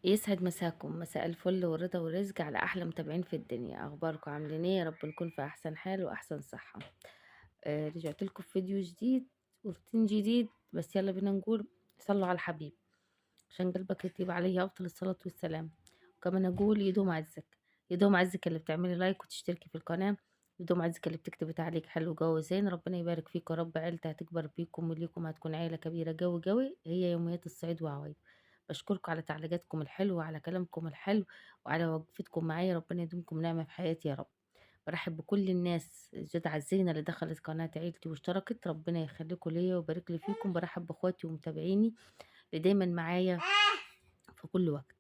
يسعد مساكم، مساء الفل والرضا والرزق على أحلى متابعين في الدنيا. أخباركم عاملين إيه؟ يا رب نكون في أحسن حال وأحسن صحة. رجعت لكم في فيديو جديد وروتين جديد، بس يلا بينا نقول صلوا على الحبيب عشان قلبك يطيب عليه أفضل الصلاة والسلام. وكمان أقول يدوم عزك، يدوم عزك اللي بتعملي لايك وتشتركي في القناة، يدوم عزك اللي بتكتبي تعليق حلو جو زين. ربنا يبارك فيكم يا رب، عيلتي هتكبر بيكم وليكم، هتكون عيلة كبيرة جو جوي. هي يوميات الصعيد وعوايد. بشكركم على تعليقاتكم الحلوة وعلى كلامكم الحلو وعلى وقفتكم معايا، ربنا يدومكم نعمة في حياتي يا رب. برحب بكل الناس الجدعة الزينة اللي دخلت قناة عيلتي واشتركت، ربنا يخليكم ليا ويبارك لي فيكم. برحب باخواتي ومتابعيني اللي دايما معايا في كل وقت.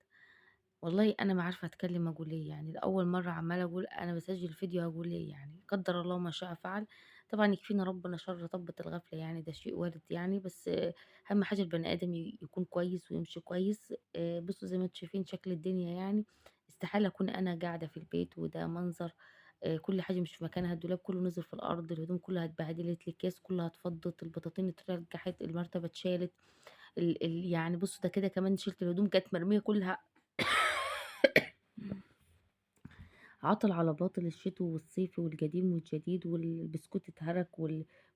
والله انا ما عارفه اتكلم اقول ايه، يعني لاول مرة عماله اقول انا بسجل فيديو هقول ايه، يعني قدر الله ما شاء فعل. طبعا يكفينا ربنا شر طبة الغفلة، يعني ده شيء وارد يعني، بس اهم حاجة البني ادم يكون كويس ويمشي كويس. بصوا زي ما انتم شايفين شكل الدنيا، يعني استحالة اكون انا قاعدة في البيت وده منظر. كل حاجة مش في مكانها، الدولاب كله نزل في الارض، الهدوم كلها اتبهدلت، الاكياس كلها اتفضت، البطاطين اترجحت، المرتبة اتشالت، يعني بصوا ده كده كمان شلت الهدوم كانت مرمية كلها. عطل على باطل، الشتو والصيف والقديم والجديد، والبسكوت اتهرك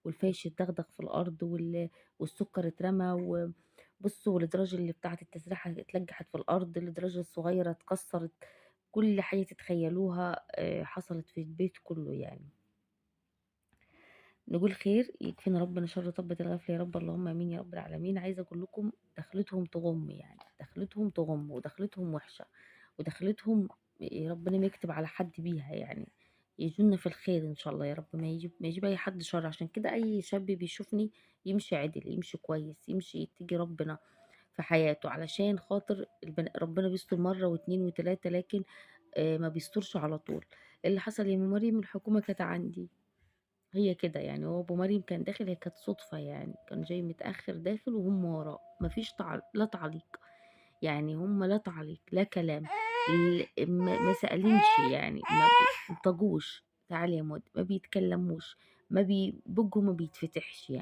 والفاش اتدغدغ في الارض، والسكر اترمى، وبصوا والدراج اللي بتاعه التسريحه اتلجحت في الارض، الدراج الصغيرة اتكسرت، كل حاجة تتخيلوها حصلت في البيت كله. يعني نقول خير، يكفينا ربنا شر طبة الغفلة يا رب، اللهم امين يا رب العالمين. عايزه اقول لكم دخلتهم تغم، يعني دخلتهم تغم ودخلتهم وحشة ودخلتهم ربنا ما يكتب على حد بيها، يعني يجونا في الخير ان شاء الله يا رب، ما يجيب اي حد شر. عشان كده اي شاب بيشوفني يمشي عدل، يمشي كويس، يمشي يتجي ربنا في حياته، علشان خاطر ربنا بيستر مرة واتنين وتلاتة، لكن ما بيسترش على طول. اللي حصل يا ام مريم، الحكومة كانت عندي هي كده، يعني هو ابو مريم كان داخل، هي كانت صدفة يعني، كان جاي متاخر داخل وهم وراه، مفيش لا تعليق، يعني هم لا تعليق لا كلام، ما سألينش يعني، ما بينطقوش، تعالي يا مود، ما بيتكلموش، ما بقهم ما بيتفتحش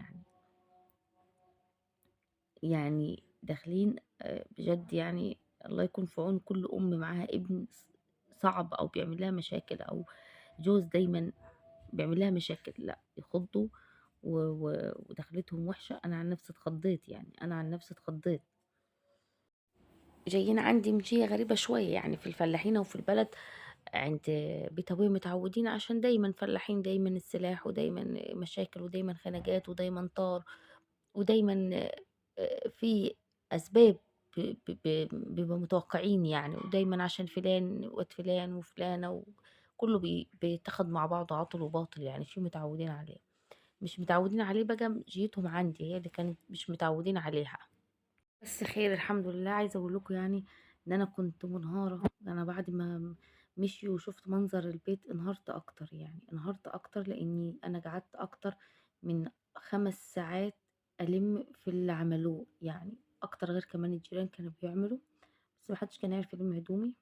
يعني داخلين بجد. يعني الله يكون في عون كل ام معاها ابن صعب او بيعمل لها مشاكل، او جوز دايما بيعمل لها مشاكل، لا يخضوا ودخلتهم وحشة. انا عن نفسي اتخضيت، يعني انا عن نفسي اتخضيت. جايين عندي مشية غريبة شوية، يعني في الفلاحين وفي البلد عند بيت ابويا متعودين، عشان دايما فلاحين، دايما السلاح ودايما مشاكل ودايما خناقات ودايما طار ودايما في اسباب بيبقوا متوقعين يعني، ودايما عشان فلان واد فلان وفلانة وكله بيتاخد مع بعض عاطل وباطل، يعني شيء متعودين عليه. مش متعودين عليه بقى جيتهم عندي هي اللي كانت مش متعودين عليها، بس خير الحمد لله. عايزه اقول لكم يعني ان انا كنت منهاره، انا بعد ما مشي وشفت منظر البيت انهارت اكتر، يعني انهارت اكتر، لاني انا قعدت اكتر من 5 ساعات الم في اللي عملوه، يعني اكتر، غير كمان الجيران كانوا بيعملوا، بس محدش كان يعرف يلم هدومي.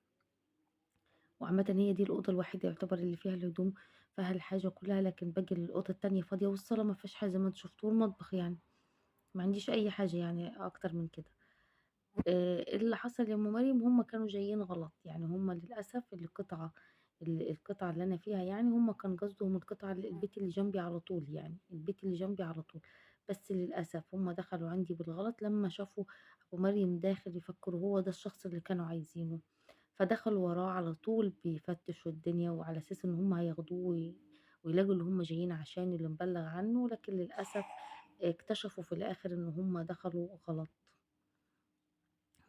وعامة هي دي الاوضة الوحيدة يعتبر اللي فيها الهدوم، فيها الحاجة كلها، لكن باقي الاوضة التانية فاضية، والصاله ما فيهاش حاجة زي ما انتوا شفتوا، المطبخ يعني ما عنديش اي حاجة يعني اكتر من كده. اللي حصل يا ام مريم، هم كانوا جايين غلط، يعني هم للاسف القطعة اللي انا فيها، يعني هم كان قصدهم القطعة البيت اللي جنبي على طول، يعني البيت اللي جنبي على طول، بس للاسف هم دخلوا عندي بالغلط. لما شافوا ابو مريم داخل يفكروا هو ده الشخص اللي كانوا عايزينه، فدخلوا وراه على طول بيفتشوا الدنيا، وعلى اساس ان هم هياخدوه ويلاقوا اللي هم جايين عشان اللي مبلغ عنه، لكن للاسف اكتشفوا في الاخر ان هم دخلوا غلط،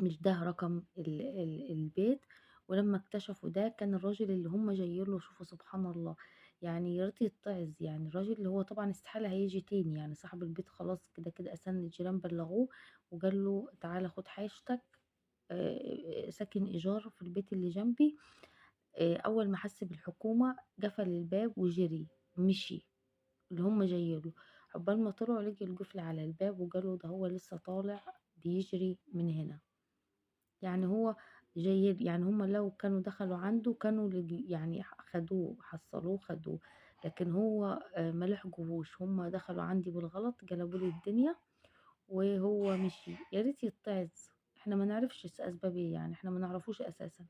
مش ده رقم البيت. ولما اكتشفوا ده كان الراجل اللي هم جايين له، شوفوا سبحان الله، يعني يا ريت يتعظ، يعني الراجل اللي هو طبعا استحالة هيجي تاني، يعني صاحب البيت خلاص كده كده اسن الجيران بلغوه وقال له تعالى خد حاجتك، ساكن ايجار في البيت اللي جنبي. اول ما حس بالحكومة قفل الباب وجري مشي اللي هم جايين له، عقبال ما طلعوا لقي القفل على الباب وقالوا ده هو لسه طالع بيجري من هنا، يعني هو جاي، يعني هم لو كانوا دخلوا عنده كانوا يعني خدوه، حصلوه خدوه، لكن هو ما لحقوهوش، هم دخلوا عندي بالغلط قلبوا لي الدنيا وهو مشي. يا ريت يتعظ، إحنا ما نعرفش أسباب إيه، يعني إحنا ما نعرفوش أساسًا،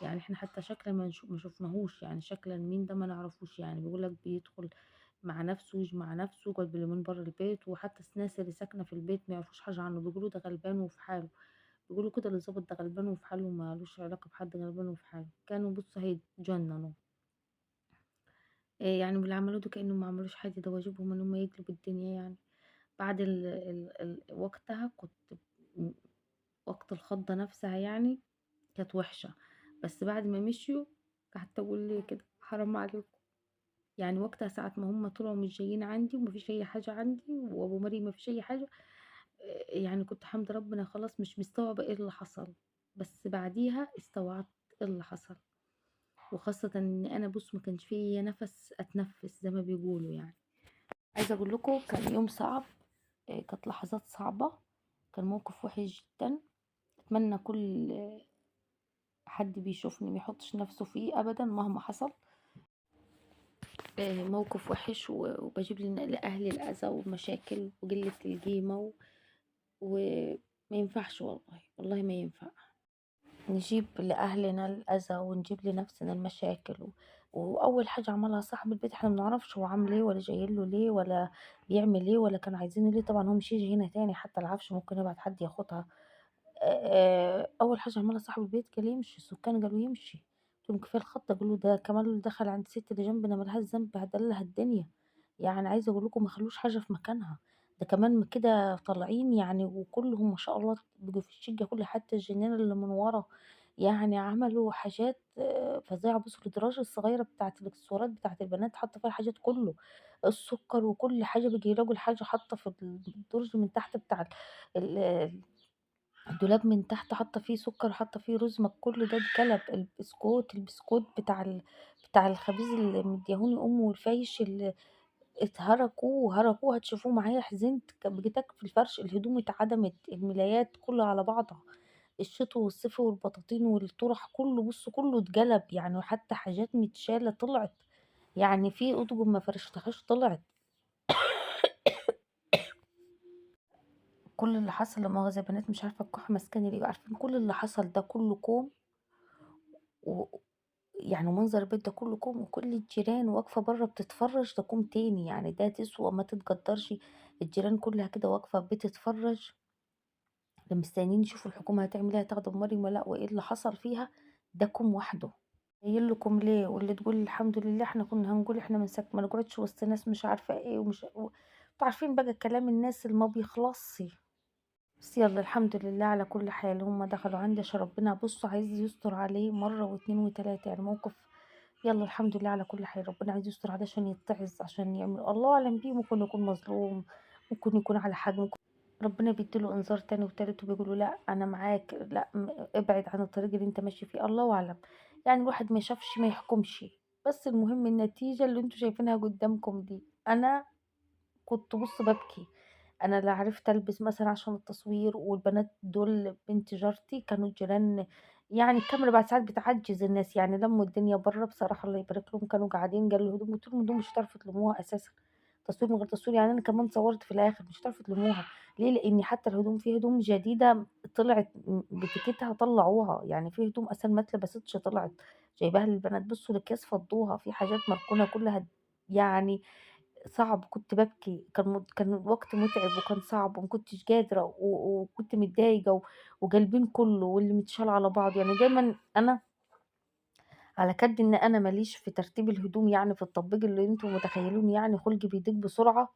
يعني إحنا حتى شكلًا ما شُفناهوش، يعني شكلًا مين ده ما نعرفوش يعني، بيقول لك بيدخل مع نفسه وييجي مع نفسه، يقعد باليومين برّه البيت، وحتى الناس اللي ساكنة في البيت ما يعرفوش حاجة عنه، بيقولوا ده غلبان وفي حاله، بيقولوا كده للضابط ده غلبان وفي حاله وما لوش علاقة بحد، غلبان وفي حاله. كانوا بُصّوا هيتجننوا. يعني واللي عملوه ده كأنهم ما عملوش حاجة، ده واجبهم إن هم يقلبوا الدنيا يعني. بعد ال ال ال وقتها كنت م وقت الخضة نفسها يعني كانت وحشة، بس بعد ما مشيوا قعدت أقول ليه كده، حرام عليكم. يعني وقتها ساعة ما هم طلعوا مش جايين عندي وما فيش أي حاجة عندي، وأبو مريم ما فيش أي حاجة، يعني كنت حامدة ربنا خلاص، مش مستوعبة إيه اللي حصل، بس بعديها استوعبت إيه اللي حصل، وخاصة إن أنا بص ما كانش فيا نفس أتنفس زي ما بيقولوا يعني. عايزة أقول لكم كان يوم صعب، كانت لحظات صعبة، كان موقف وحش جدا. أتمنى كل حد بيشوفني ما يحطش نفسه فيه أبدا مهما حصل. موقف وحش وبجيب لأهلي الأذى والمشاكل وقلة القيمة وما ينفعش والله، والله ما ينفع نجيب لأهلنا الأذى ونجيب لنفسنا المشاكل. وأول حاجة عملها صاحب البيت احنا ما نعرفش هو عامل ايه ولا جاي له ليه ولا بيعمل ايه ولا كانوا عايزينه ليه. طبعا هو مش يجي هنا تاني، حتى العفش ممكن يبعت حد ياخدها. أول حاجة عملها صاحب البيت قال يمشي، السكان قالوا يمشي. قلت لهم كفاية الخبطة، قالوا ده كمان دخل عند الست اللي جنبنا ملهاش ذنب بهدلها الدنيا. يعني عايزة أقول لكم ما خلوش حاجة في مكانها، ده كمان كده طالعين يعني، وكلهم ما شاء الله بقوا في الشقة كلها، حتى الجنينة اللي من ورا يعني عملوا حاجات فظيعة. بصوا الإدراج الصغيرة بتاعة الإكسسوارات بتاعة البنات حاطة فيها الحاجات كله، السكر وكل حاجة، بيجي يلاقوا الحاجة حاطة في الدرج من تحت بتاع الدولاب من تحت، حاطة فيه سكر وحاطة فيه رز، ما كل ده اتقلب. البسكوت بتاع الخبيز اللي مديهوني أمه، والفايش اللي اتهركوه هركوه، هتشوفوه معايا. حزنت، بقيت في الفرش، الهدوم اتعدمت، الملايات كلها على بعضها، الشتو والصيف والبطاطين والطرح كله بصوا كله اتقلب يعني، وحتى حاجات متشالة طلعت يعني، في أطقم ما فرشتهاش طلعت. كل اللي حصل لا مؤاخذة يا بنات مش عارفة الكحة ماسكاني ليه، عارفين كل اللي حصل ده كله كوم، و يعني منظر البيت ده كله كوم، وكل الجيران واقفة بره بتتفرج ده كوم تاني يعني، ده تسوى ما تتقدرش. الجيران كلها كده واقفة بتتفرج، ده مستنيين يشوفوا الحكومة هتعمل ايه، هتاخد أم مريم ولا لأ، وايه اللي حصل فيها. ده كوم وحده. قايل لكم ليه، واللي تقول الحمد لله احنا كنا هنقول احنا من ساعة ما نقعدش وسط ناس مش عارفة ايه ومش انتوا عارفين بقى كلام الناس اللي ما بيخلصش. بس يلا الحمد لله على كل حال. هم دخلوا عندي عشان ربنا بصوا عايز يستر عليه مرة واتنين وتلاتة، يعني موقف. يلا الحمد لله على كل حال، ربنا عايز يستر عليه عشان يتعظ، عشان يعمل الله اعلم بيه، ممكن يكون مظلوم، ممكن يكون على حاجة، ممكن ربنا بيديله انذار تاني وتالت وبيقولوا لا انا معاك، لا ابعد عن الطريق اللي انت ماشي فيه، الله اعلم. يعني الواحد ما يشافش ما يحكمش، بس المهم النتيجة اللي انتوا شايفينها قدامكم دي. انا كنت بص ببكي، انا لا عرفت البس مثلا عشان التصوير، والبنات دول بنت جارتي كانوا الجيران يعني الكاميرا بعد ساعات بتعجز الناس يعني، لموا الدنيا بره بصراحة الله يبارك لهم، كانوا قاعدين قالوا الهدوم، قلت لهم الهدوم مش هتعرفوا تلموها اساسا، تصوير من غير تصوير يعني. انا كمان صورت في الاخر مش هتعرفوا تلموها ليه، لان حتى الهدوم في هدوم جديدة طلعت بتيكتها طلعوها يعني، في هدوم اصلا ما اتلبستش طلعت جايباها للبنات، بصوا الاكياس فضوها، في حاجات مركونة كلها يعني صعب. كنت ببكي، كان وقت متعب وكان صعب وما كنتش قادرة وكنت متضايقة وقلبين كله واللي متشال على بعض يعني. دايما أنا على كد إن أنا ماليش في ترتيب الهدوم يعني في التطبيق اللي انتم متخيلون يعني، خلقي بيضيق بسرعة.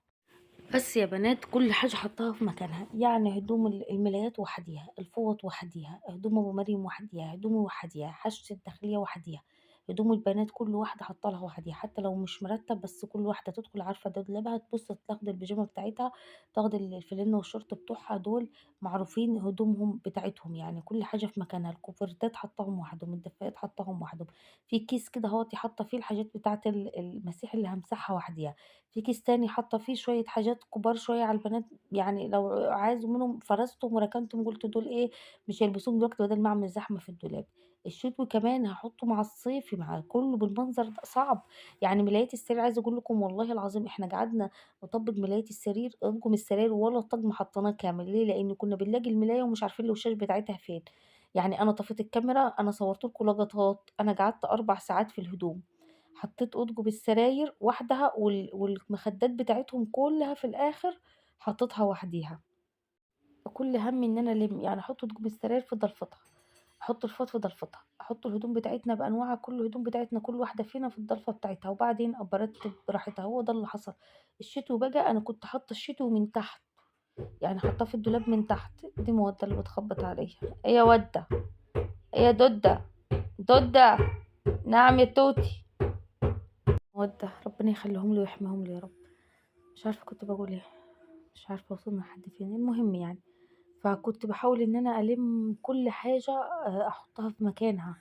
بس يا بنات كل حاجة حطها في مكانها يعني، هدوم الملايات وحديها، الفوط وحديها، هدوم أبو مريم وحديها، هدومي وحديها، حاجة الداخلية وحديها، هدوم البنات كل واحدة حاطة لها وحديها، حتى لو مش مرتب بس كل واحدة تدخل عارفة ده دولابها، تبص تاخد البيجامة بتاعتها، تاخد الفلين والشورت بتوعها، دول معروفين هدومهم بتاعتهم يعني، كل حاجة في مكانها. الكوفرتات حطاهم وحدهم، الدفايات حطاهم وحدهم، في كيس كده اهوت حاطة فيه الحاجات بتاعت المسيح اللي همسحها وحديها، في كيس تاني حاطة فيه شوية حاجات كبار شوية على البنات يعني لو عايزوا منهم فرستهم وركنتهم، قلت دول ايه مش هيلبسوهم دلوقتي بدل ما اعمل زحمة في الدولاب. الشتوي كمان هحطه مع الصيفي، مع كله بالمنظر ده صعب. يعني ملايات السرير عايزة أقول لكم والله العظيم إحنا قعدنا نطبق ملاية السرير، أطقم السراير ولا طقم حطيناه كامل، ليه؟ لأن كنا بنلاقي الملاية ومش عارفين الوشاش بتاعتها فين. يعني أنا طفيت الكاميرا، أنا صورت لكم لقطات، أنا قعدت 4 ساعات في الهدوم، حطيت أطقم السراير وحدها والمخدات بتاعتهم كلها في الآخر حطيتها وحديها. كل همي إن أنا ألم، يعني أحط أطقم السراير في ضلفتها، أحط الفوط في ضلفتها، أحط الهدوم بتاعتنا بأنواعها، كل الهدوم بتاعتنا كل واحدة فينا في الضلفة بتاعتها، وبعدين أبرتب براحتها. هو ده اللي حصل. الشتو بقى أنا كنت حاطة الشتو من تحت، يعني حاطاه في الدولاب من تحت. دي مودة اللي بتخبط عليا. ايه يا ودة؟ ايه يا دودة؟ دودة، نعم يا توتي. مودة ربنا يخليهم لي ويحميهم لي يا رب. مش عارفة كنت بقول ايه، مش عارفة وصلنا لحد فين. المهم يعني فكنت بحاول ان انا الم كل حاجة احطها في مكانها،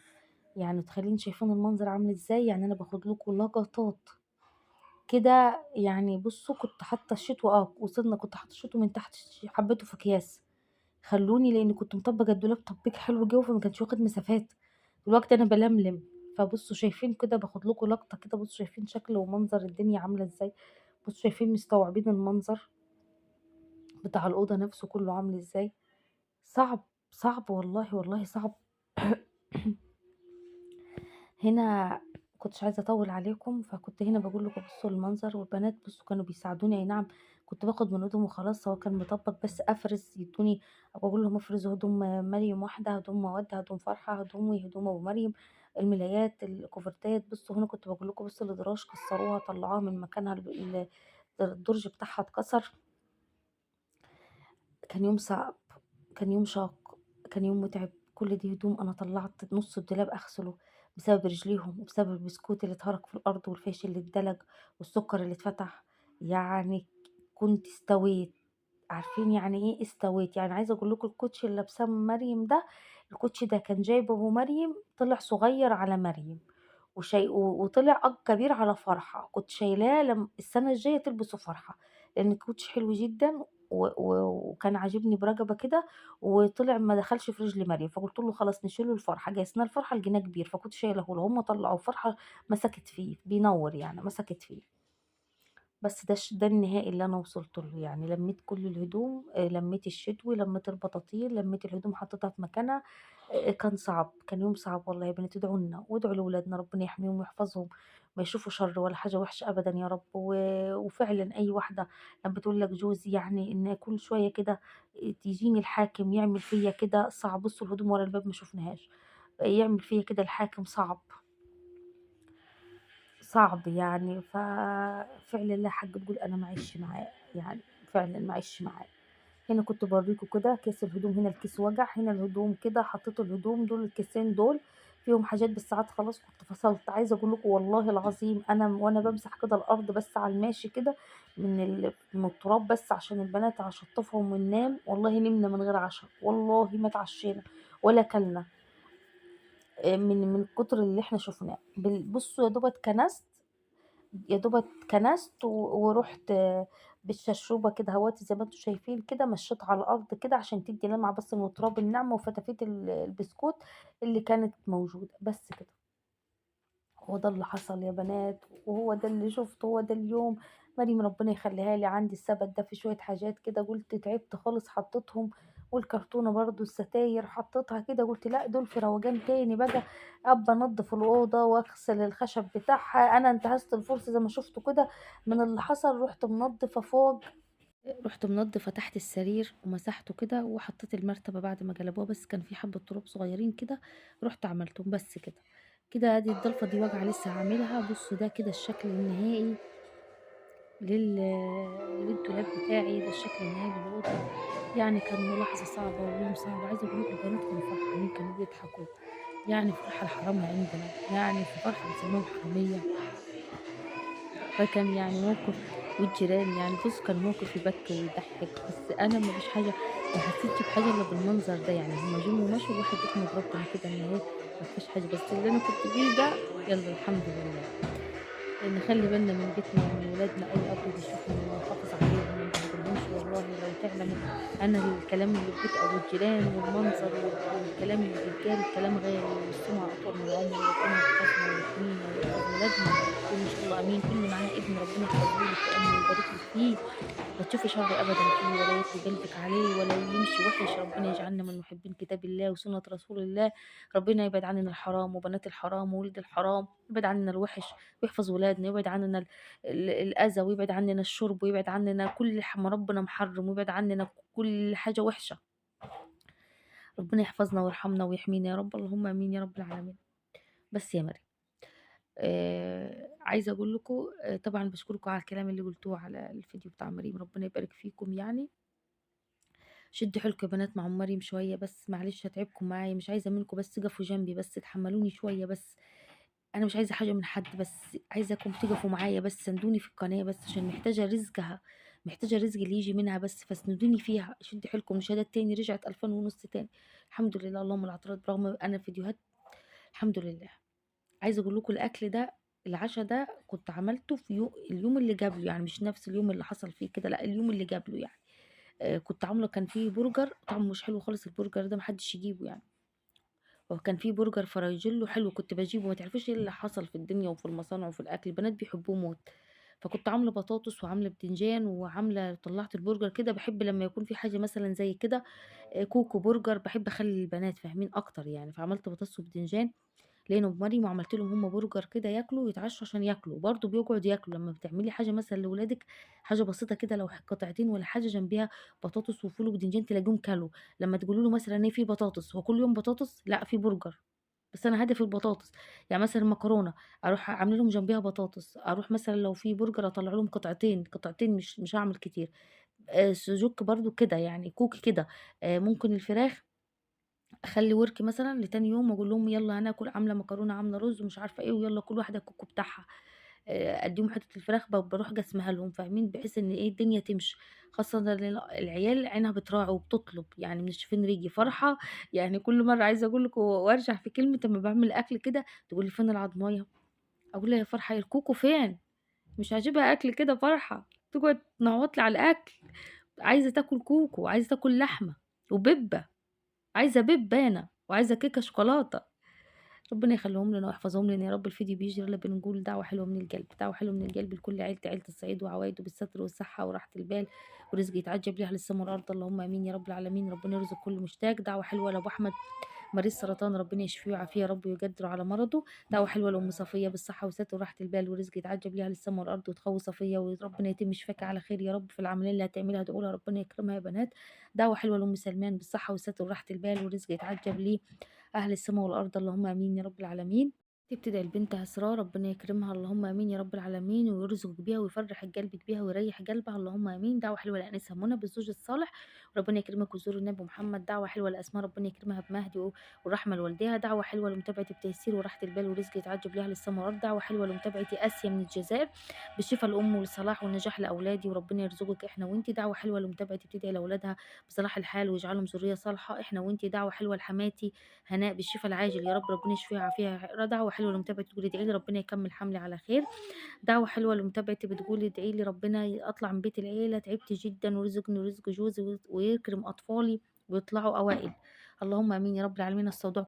يعني تخليني شايفين المنظر عامل ازاي. يعني انا باخد لكم لقطات كده. يعني بصوا كنت حاطه الشتو، وصلنا، كنت حاطه الشتو من تحت، حبيته في اكياس خلوني، لان كنت مطبقه الدولاب تطبيق حلو جوه فما كانش واخد مسافات. دلوقتي انا بلملم. فبصوا شايفين كده، باخد لكم لقطة كده، بصوا شايفين شكل ومنظر الدنيا عامله ازاي. بصوا شايفين مستوعبين المنظر بتاع الاوضة نفسه كله عامل ازاي. صعب صعب والله، والله صعب. هنا كنتش عايزه اطول عليكم، فكنت هنا بقول لكم بصوا المنظر. والبنات بصوا كانوا بيساعدوني، اي نعم كنت باخد من ايدهم وخلاص، هو كان مطبق بس افرز، يدوني بقول لهم افرزوا هدوم مريم واحدة، هدوم موده، هدوم فرحه، هدومي، هدوم ابو مريم، الملايات، الكوفرتات. بصوا هنا كنت بقول لكم بصوا الادراج كسروها، طلعوها من مكانها، الدرج بتاعها اتكسر. كان يوم صعب، كان يوم شاق، كان يوم متعب. كل دي هدوم انا طلعت نص الدولاب اغسله بسبب رجليهم، وبسبب البسكوت اللي اتهرك في الارض، والفيش اللي اتدلج، والسكر اللي اتفتح. يعني كنت استويت، عارفين يعني ايه استويت؟ يعني عايزه اقول لكم الكوتش اللي لابساه مريم ده، الكوتش ده كان جايبه ابو مريم، طلع صغير على مريم وطلع كبير على فرحه. كنت شايلاه لما السنة الجاية تلبسه فرحه، لان الكوتش حلو جدا وكان عاجبني برجبه كده، وطلع ما دخلش في رجل مريم، فقلت له خلاص نشيله الفرحة. جايزنا الفرحة لقيناه كبير، فكنت شايله له. هم طلعوا فرحه مسكت فيه، بينور يعني، مسكت فيه. بس ده النهائي اللي انا وصلت له. يعني لميت كل الهدوم، لميت الشتوي، لميت البطاطين، لميت الهدوم حطيتها في مكانها. كان صعب، كان يوم صعب والله يا بنات. ادعوا لنا وادعوا لاولادنا ربنا يحميهم ويحفظهم، ما يشوفوا شر ولا حاجة وحشة ابدا يا رب. وفعلا اي واحدة لما بتقول لك جوزي يعني ان كل شوية كده تيجيني الحاكم يعمل فيا كده صعب. بصوا الهدوم ورا الباب ما شفناهاش، يعمل فيا كده الحاكم صعب صعب يعني. ففعلا لا حق تقول انا معيش معاه، يعني فعلا معيش معاه. هنا كنت بوريكم كده كيس الهدوم، هنا الكيس وجع، هنا الهدوم كده حطيت الهدوم دول، الكيسين دول فيهم حاجات بس ساعات خلاص كنت فصلت. عايزه اقول لكم والله العظيم انا وانا بمسح كده الارض بس على الماشي كده من التراب بس عشان البنات اشطفهم وننام، والله نمنا من غير عشاء، والله ما اتعشينا ولا اكلنا من كتر اللي احنا شفناه. بصوا يا دوبت كنست، يا دوبت كنست ورحت بالشرشوبه كده هواتي زي ما انتم شايفين كده، مشيت على الارض كده عشان تدي لمعة بس من التراب الناعمة، وفتافيت البسكوت اللي كانت موجودة. بس كده هو ده اللي حصل يا بنات، وهو ده اللي شفته، هو ده اليوم. مريم ربنا يخليها لي، عندي السبت ده في شوية حاجات كده قلت تعبت خالص حطيتهم، والكرتونه برضو الستاير حطيتها كده، قلت لا دول في روجان تاني بقى، ابا انضف الاوضة واغسل الخشب بتاعها. انا انتهزت الفرصة زي ما شفتوا كده من اللي حصل، رحت منضفه فوق، رحت منضفه تحت السرير ومسحته كده، وحطيت المرتبة بعد ما جلبوها، بس كان في حبه تراب صغيرين كده رحت عملتهم. بس كده كده ادي الضلفه دي واجعه لسه هعملها. بصوا ده كده الشكل النهائي للدولاب بتاعي، ده الشكل النهائي للاوضه. يعني كان ملاحظة صعبة ويوم صعب. عايزه اقول لكم البنات كانوا فرحانين، كانوا بيضحكوا، يعني فرحه الحرامي عندنا، يعني في فرحه بنسميهم حرامية. فكان يعني موقف، والجيران يعني بصوا كان موقف يبكي ويضحك. بس انا ما فيش حاجة، ما حسيتش بحاجة الا بالمنظر ده. يعني هما جم ومشوا، الواحد يحمد ربنا كده ان ايه ما فيش حاجة، بس اللي انا كنت فيه ده يلا الحمد لله. نخلي بالنا من بيتنا ومن ولادنا، اي اب بيشوفهم انه يحافظ عليهم ما يبهدلهمش. والله لو تعلموا. أنا الكلام اللي في بيت أو الجيران والمنظر والكلام اللي بيتقال كلام غالي، والسمعة أطول من العمر، وربنا يحفظنا ويحمينا ويحفظ ولادنا. قولوا إن شاء الله آمين. كل اللي معاها ابن ربنا يحفظه لك يا أم ويبارك لك فيه، ما تشوفي شر أبدًا فيه ولا ياكل قلبِك عليه ولا يمشي وِحِش. ربنا يجعلنا من محبين كتاب الله وسنة رسول الله، ربنا يبعد عننا الحرام وبنات الحرام وولد الحرام، يبعد عننا الوِحِش ويحفظ ولادنا، يبعد عننا ال ال الأذى ويبعد عننا الشرب ويبعد عننا كل ما ربنا محرم، ويبعد عننا كل حاجة وِحشة. ربنا يحفظنا ويرحمنا ويحمينا يا رب، اللهم آمين يا رب العالمين. بس يا مريم. عايزة أقول لكم طبعًا باشكركم على الكلام اللي قلتوه على الفيديو بتاع مريم، ربنا يبارك فيكم يعني. شدوا حيلكم يا بنات مع أم مريم شوية بس، معلش هاتعبكم معايا، مش عايزة منكم بس تقفوا جنبي، بس تحملوني شوية بس. أنا مش عايزة حاجة من حد، بس عايزاكم تقفوا معايا بس، ساندوني في القناة بس عشان محتاجة رزقها، محتاجة الرزق اللي يجي منها بس، فاسندوني فيها. شدوا حيلكم. مشاهدات تاني رجعت 2500 تاني، الحمد لله اللهم لا اعتراض، برغم أنا فيديوهات الحمد لله. عايزة أقول لكم الأكل ده، العشا ده كنت عملته في اليوم اللي قبله، يعني مش نفس اليوم اللي حصل فيه كده، لأ اليوم اللي قبله يعني. كنت عاملة، كان فيه برجر طعمه مش حلو خالص، البرجر ده ما حدش يجيبه يعني. وكان فيه برجر فرايجيلو حلو كنت باجيبه، ما تعرفوش ايه اللي حصل في الدنيا وفي المصانع وفي الأكل، البنات بيحبوه موت. فكنت عاملة بطاطس وعاملة بتنجان وعاملة، طلعت البرجر كده. باحب لما يكون في حاجة مثلًا زي كده كوكو برجر، باحب أخلي البنات فاهمين أكتر يعني. فعملت بطاطس وبتنجان لينا ومريم، وعملت لهم هم برجر كده ياكلوا ويتعشوا عشان ياكلوا، برضه بيقعدوا ياكلوا. لما بتعملي حاجة مثلًا لولادِك حاجة بسيطة كده، لو قطعتين ولا حاجة جنبيها بطاطس وفول وبتنجان تلاقيهم كلوا. لما تقولي له مثلًا إيه في بطاطس، هو كل يوم بطاطس؟ لأ في برجر، بس أنا هدفي البطاطس. يعني مثلًا المكرونة أروح عاملة لهم جنبيها بطاطس، أروح مثلًا لو في برجر أطلع لهم قطعتين، قطعتين مش هاعمل كتير. سجق برضه كده يعني، كوكي كده. ممكن الفراخ أخلّي ورك مثلًا لتاني يوم وأقول لهم يالّا هناكل، عاملة مكرونة، عاملة رز ومش عارفة إيه، ويالّا كل واحدة الكوكو بتاعها. أدّيهم حتة الفراخ باروح جاسماها لهم فاهمين، بحيث إن إيه الدنيا تمشي، خاصةً إن العيال عينها بتراعي وبتطلب، يعني منشفين ريقي فرحة يعني. كل مرة عايزة أقول لكم وأرجع في كلمة، أمّا باعمل أكل كده تقول لي: "فين العضماية؟" أقول لها: "يا فرحة الكوكو فين؟" مش عاجبها أكل كده فرحة، تقعد تنعوط لي على الأكل، عايزة تاكل كوكو، عايزة تاكل لحمة وبِبّة، عايزة بِبّة أنا، وعايزة كيكة شوكولاتة. ربنا يخليهم لنا ويحفظهم لنا يا رب. الفيديو بيجري يلا بنقول دعوة حلوة من القلب، دعوة حلوة من القلب لكل عيلة، عيلة الصعيد وعوايده بالستر والصحة وراحة البال ورزق يتعجب لأهل السما والأرض، اللهم آمين يا رب العالمين. ربنا يرزق كل مشتاق. دعوة حلوة لأبو أحمد مريض سرطان، ربنا يشفيه ويعافيه يا رب ويقدره على مرضه. دعوة حلوة لأم صفية بالصحة والستر وراحة البال ورزق يتعجب لأهل السما والأرض، وتخوي صفية وربنا يتم شفاك على خير يا رب في العملية اللي هتعملها، ادعوا لها ربنا يكرمها يا بنات. دعوة حلوة لأم سلمان بالصحة والستر وراحة البال ورزق يتعجب ليه أهل السما والأرض، اللهم آمين يا رب العالمين. تبتدي البنت هسراء ربنا يكرمها، اللهم آمين يا رب العالمين، ويرزقك بيها ويفرح قلبك بيها ويريح قلبها، اللهم آمين. دعوة حلوة لأنسة منى بالزوج الصالح، ربنا يكرمك ويزور النبي محمد. دعوة حلوة لأسماء ربنا يكرمها بمهدي والرحمة لوالديها. دعوة حلوة لمتابعة التيسير وراحة البال ورزق يتعجب لأهل السما والأرض. دعوة حلوة لمتابعة آسيا من الجزائر بالشفاء لأم والصلاح والنجاح لأولادي، وربنا يرزقك إحنا وإنتي. دعوة حلوة لمتابعة بتدعي لأولادها بصلاح الحال ويجعلهم ذرية صالحة إحنا وإنتي. دعوة حلوة لحماتي هناء بالشفاء العاجل يا رب، ربنا يشفيها ويعافيها. دعوة حلوة لمتابعة تقول ادعي لي ربنا يكمل حملي على خير. دعوة حلوة لمتابعتي بتقول ادعي لي ربنا اطلع من بيت العيلة، تعبت جدا، ورزقني ورزق جوزي ويكرم اطفالي ويطلعوا اوائل، اللهم امين يا رب العالمين. استودعكم